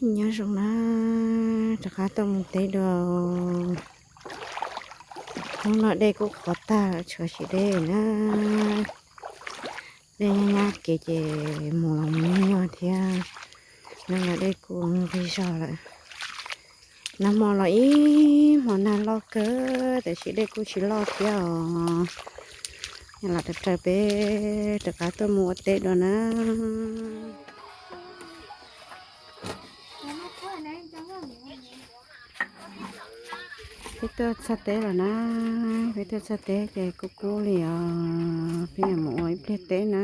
Nyob zoo na, rov qab tuaj mus teb dua. Hnub no dej kuj qhuav tag lawm, tshuav tsis deb na. Dej nyab nyab kev ces mus los mus nyuaj thiab. Hnub no dej kuj nqig zog lawm. Nag hmo los ib hmo nag loj kawg tiam sis dej kuj tsis loj thiab os. Lam raws peb rov qab tuaj mus ua teb dua na. Peb tuaj txog teb lawm na, peb tuaj txog teb ces kub kub li os, peb yuav mus ua ib pliag teb na.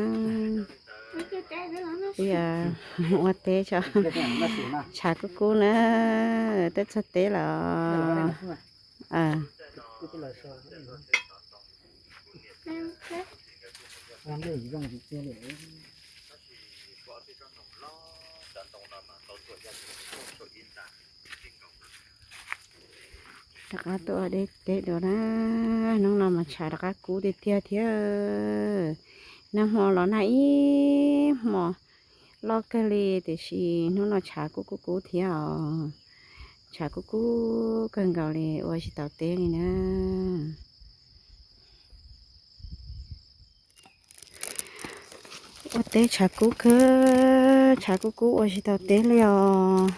Peb yuav mus ua teb tso, tshav kub kub na, tuaj txog teb lawm. Rov qab tuaj ua teb dua na, hnub no mas tshav rov qab kub tiag tiag thiab. Nag hmo los nag ib hmo loj kawg li tiam sis hnub no tshav kub kub kub thiab os. Tshav kub kub kawg nkaus li ua tsis tau teb li na. Ua teb tshav kub kawg, tshav kub kub ua tsis tau teb li os.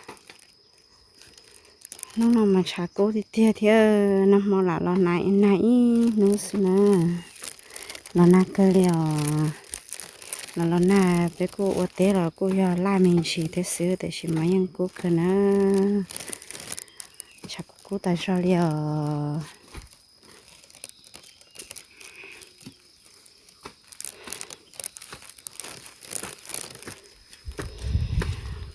Hnub no mas tshav kub tiag tiag thiab, nag hmo lam los nag ib hnub xwb na. Los nag kawg li os. Los los nag peb kuj ua teb los kuj yog laj me ntsis thiab xwb tiam sis mas yeej kub kawg na. Tshav kub kub tas zog li os.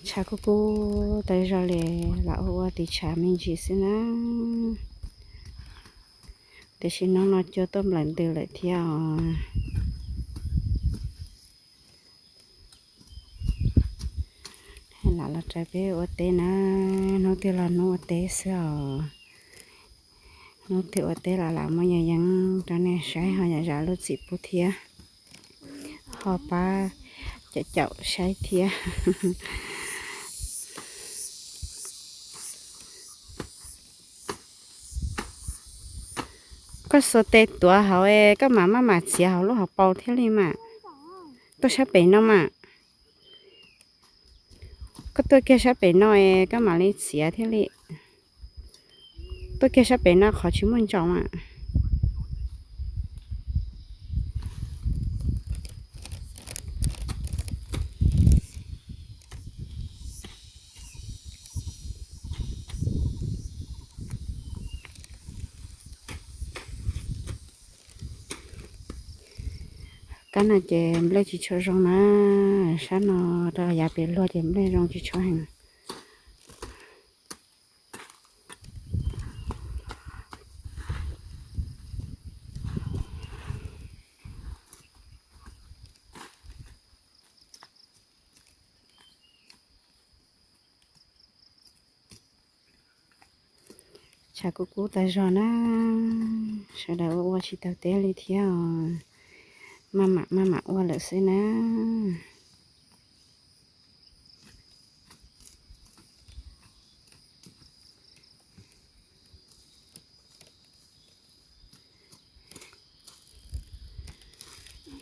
Tshav kub kub tas zog li, lam ua ua tiv tshav me ntsis xwb na. Tiam sis hnub no cua tuaj nplawm ntws lawm thiab os. Lam los raws peb ua teb na, hnub twg los hnub ua teb xwb os. Hnub twg ua teb los lam muab yeeb yeeb rau nej saib ho yam zam lub txim pub thiab, ho pab caum caum saib thiab. Koj xuas tes tuav hauv, koj mam maj mam txiav hauv lub hauv paus thiaj li mas. Tuaj sab pem no mas. Koj tuaj kiag sab pem no, koj mam li txiav thiaj li. Tuaj kiag sab pem no qhov tsis muaj ntsaum mas. Kab no ces nplej tsis tshua zoo na, sab no rau yav pem luag ces nplej zoo tsis tshua heev. Tshav kub kub tas zog na, sawv daws ua ua tsis tau teb li thiab os. Maj mam maj mam ua lawm xwb na.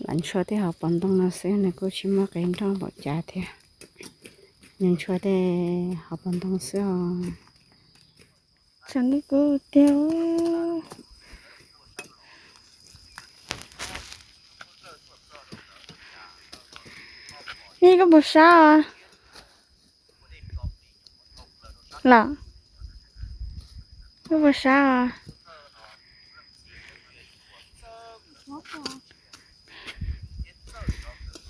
Lam ntshua tej hauv paus ntoo no xwb, nws kuj tsis muaj qe nroj npaum cas thiab. Nws ntshua tej hauv paus ntoo xwb os. Tshav kub kub tiag. Nej koj puas sab os? Los, koj puas sab os?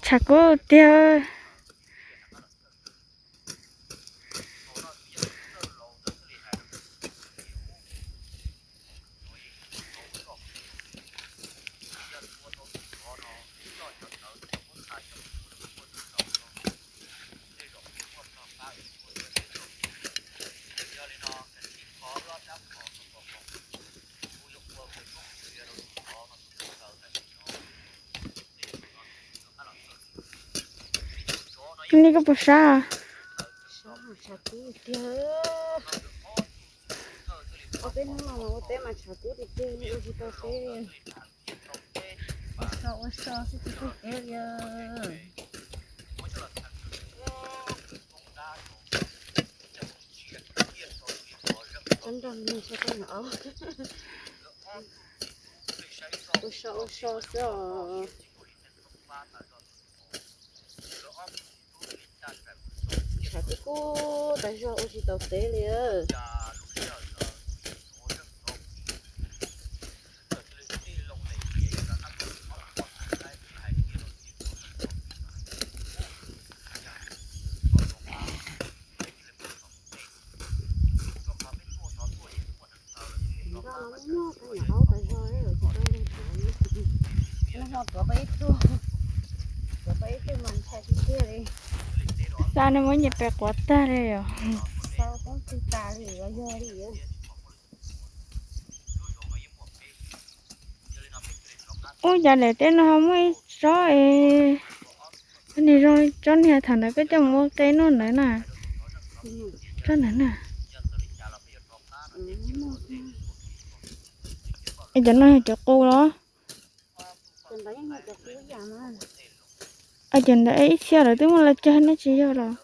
Tshav kub tiag. Nej koj puas sab? Tshav kub tiag. Ob peb hnub no ua teb mas tshav kub tiag tiag, ua tsis tau teb. Ua so ua so xwb tsis tau teb li. Cov nrog nws sawv tau nyuam aub. Ua so ua so xwb os. Tshav kub kub tas zog ua tsis tau teb li. Xa no muab nyias pes quav tag li os. Ub, cas daim teb no ho muaj ib tsob es, niag zoo tsob niag thaum ntawd koj coj mus ua qe noj ntawd na. Tsob ntawd na. Es cov no yog cov qus los? Cov ntawd ib txhia lawv twb muab los cog no tsis yog los?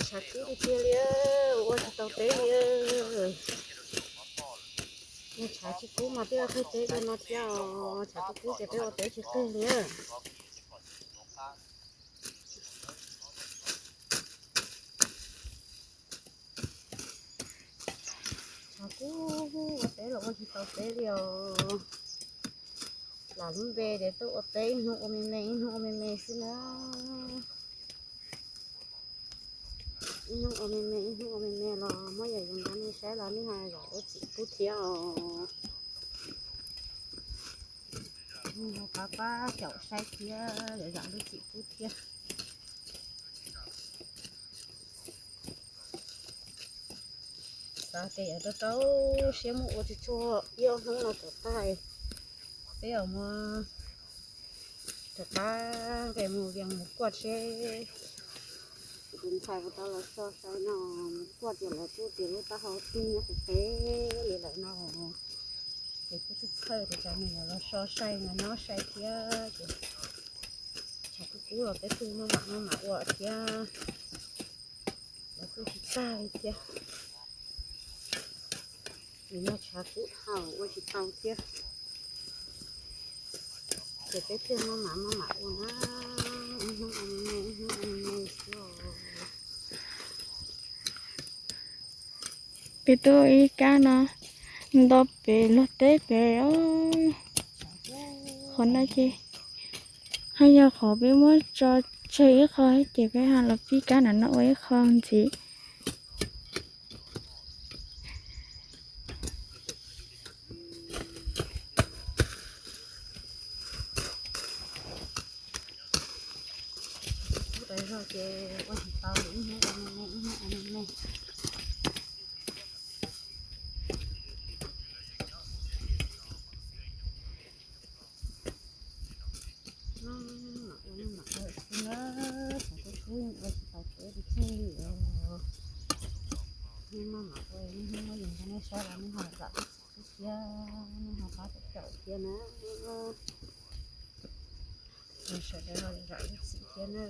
Tshav kub tiag tiag li, ua tsis tau teb li. Tshav tsis kub mas peb ua qhib teb rau no thiab os, tshav kub kub ces peb ua teb tsis qig li. Tshav kub ua teb los ua tsis tau teb li os. Lam lub npe ces tuaj ua teb ib hnub ua me me ib hnub ua me me xwb na. Ib hnub ua me me ib hnub ua me me los muab yam zoo rau nej saib los nej ho zam lub txim pub thiab os. Nej ho pab pab caum saib thiab zam lub txim pub thiab. Xav tias yuav rau rau siab muab ua tsuag tsuag ib ob hnub no kom tag, peb yuav mus rov qab nqes mus Vias mus kuaj seb kuv ntxhais puas tau los so sai no, mus kuaj tias lawv kuj tias lub taub hau twb nyob qis qis li lawm no. Ces kuj txhawj txhawj ces tsam no yuav los so sai no nyob sai thiab ces tshav kub kub los peb kuj maj mam maj mam ua thiab. Los kuj tsis tag li thiab. Vim no tshav kub dhau ua tsis tau thiab. Ces peb thiaj maj mam maj mam ua na, ib hnub ua me me ib hnub ua me me xwb os. Peb tuaj ib kab no nto pem luag teb pem os. Qhov no ces ho yog qhov peb muab tso tseg ib qho ces peb ho los pib kab nram no ua ib qho ntxiv. Ub, tas zog ces ua tsis tau li, ib hnub ua me me, ib hnub ua me me. Mam ua, mam ua xwb na, tshav kub kub ua tsis tau teb li thiaj li os. Hnub no mam ua, hnub no yeej nrog nej saib los nej ho zam lub txim pub thiab, nej ho pab caum thiab na. Sawv daws ho zam lub txim thiab na.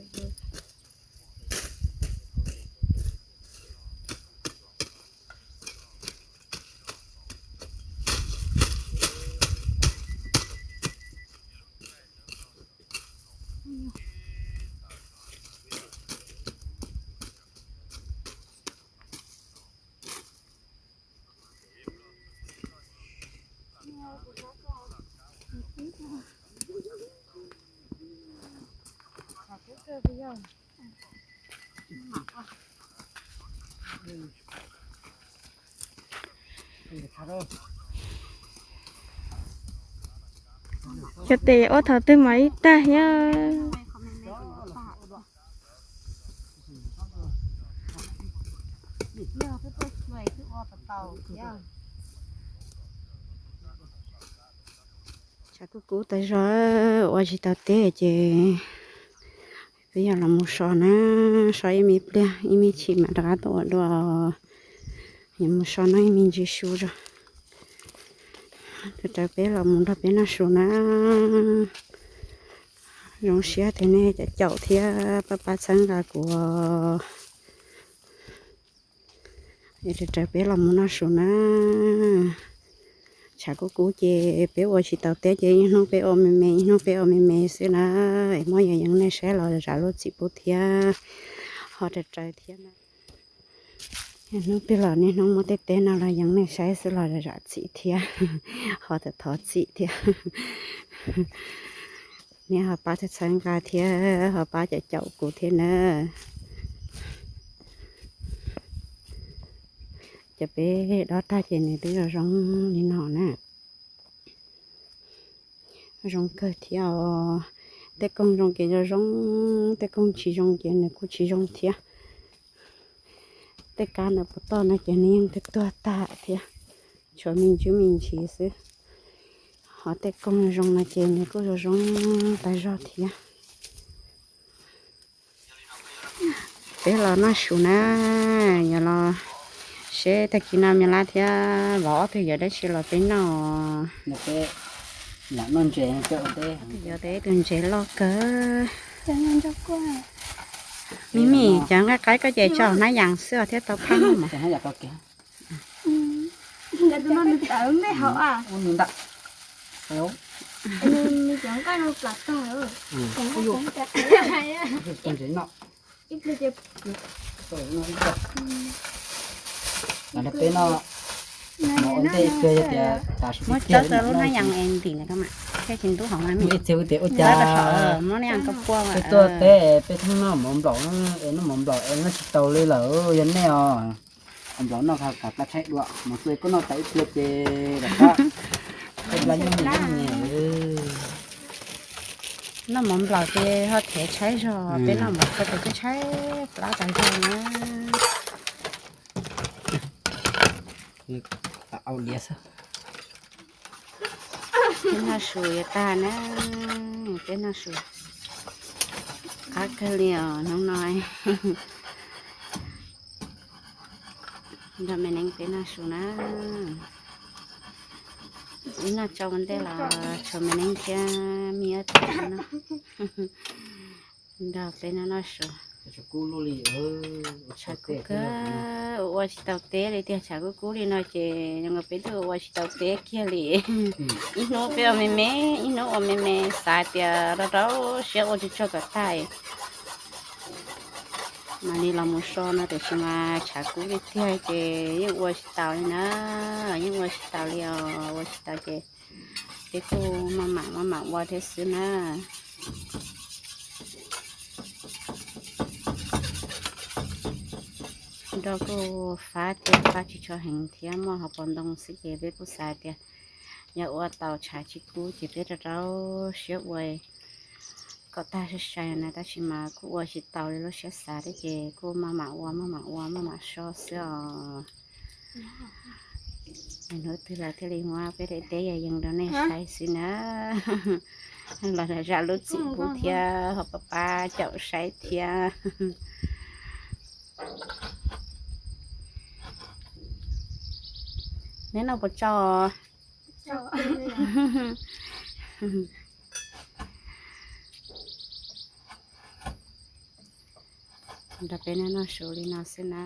Cov tes ua thaum twg mas ib tag thiab. Yog peb tuaj xyuas twb ua tau tau thiab. Kuj kub tas zog, ua tsis tau teb ces peb yog los mus so na, so ib me pliag ib me chim mam rov qab tuaj ua dua. Yuav mus so noj ib me ntsis su zog, raws peb los mus nrog peb noj su na. Zoo siab tias nej caum caum thiab pab pab txhawb nqa kuv. Raws peb los mus noj su na. Tshav kub kub ces peb ua tsis tau teb ces ib hnub peb ua me me, ib hnub peb ua me me xwb na. Es muab yog yeej nej saib los zam lub txim pub thiab, ho raws raws thiab na. Hnub twg los niaj hnub muab tej teb no los yeej nej saib xwb los zam txim thiab, ho thov thov txim thiab. Nej ho pab txhawb nqa thiab ho pab caum caum kuv thiab na. Ces peb dob tag ces nws twb zoo zoo li no na. Zoo kawg thiab os. Tej koog zoo ces zoo zoo, tej koog tsis zoo ces nws kuj tsis zoo thiab. Tej kab ntawm puag toj no ces nws yeej tuag tuag tag thiab, tshuav me ntsis me ntsis xwb. Ho tej koog zoo no ces nws kuj zoo zoo tas zog thiab. Peb los noj su na, yog los seb tag kis no me lab thiab vauv ob tug yuav dab tsi los peb noj. Yuav tus ntses loj kawg. Me me, cov nqaij qaib koj ces tso hnab yas xwb os thiab tau phaj mas. Peb no, muab coj rau lub hnab yas es ntim na koj mas, thiaj tsis ntub hauv na. Ib txhia tias ua cas muab na koj puaj peb tuaj teb peb thooj noj mov nplaum, noj mov nplaum es noj tsis tau li lawm, yog nej os. Mov nplaum noj khav plab tshaib dua, mov txua koj noj tas ib pliag ces rov qab. Noj mov nplaum ces ho thiaj tshaib zog, peb noj mov txua ces tshaib plab tas zog na. Peb noj su yuav tag na, peb noj su qab kawg li os hnub no. Nrog me neeb peb noj su na. Ib noj tsau ua ntej los tshuav me neeb thiab me nyuam nrog peb noj noj su. Tshav kub kawg, ua tsis tau teb li tiag, tshav kub kub li no ces zoo nkaus peb twb ua tsis tau teb kiag li. Ib hnub peb ua me me, ib hnub ua me me, xav tias rau rau siab ua tsis tsaug kom tag. Mam li los mus so no tiam sis mas tshav kub li tiag ces yeej ua tsis taus li na, yeej ua tsis taus li os, ua tsis taus ces peb kuj maj mam maj mam ua thiab xwb na. Nrog kuj fab tiag, fab tsis tshua heev thiab, muaj hauv paus ntoo xwb ces peb kuj xav tias yog ua tau tshav tsis kub ces peb rau rau siab ua kom tag sai sai na, tab sis mas kuj ua tsis tau li lub siab xav thiab ces kuj maj mam ua, maj mam ua, maj mam so xwb os. Hnub twg lawv thiaj li muab peb daim teb yog yees rau nej saib xwb na. Los zam lub txim pub thiab ho pab pab caum saib thiab. Neb noj puas tsau? Nrog peb noj noj su li no xwb na.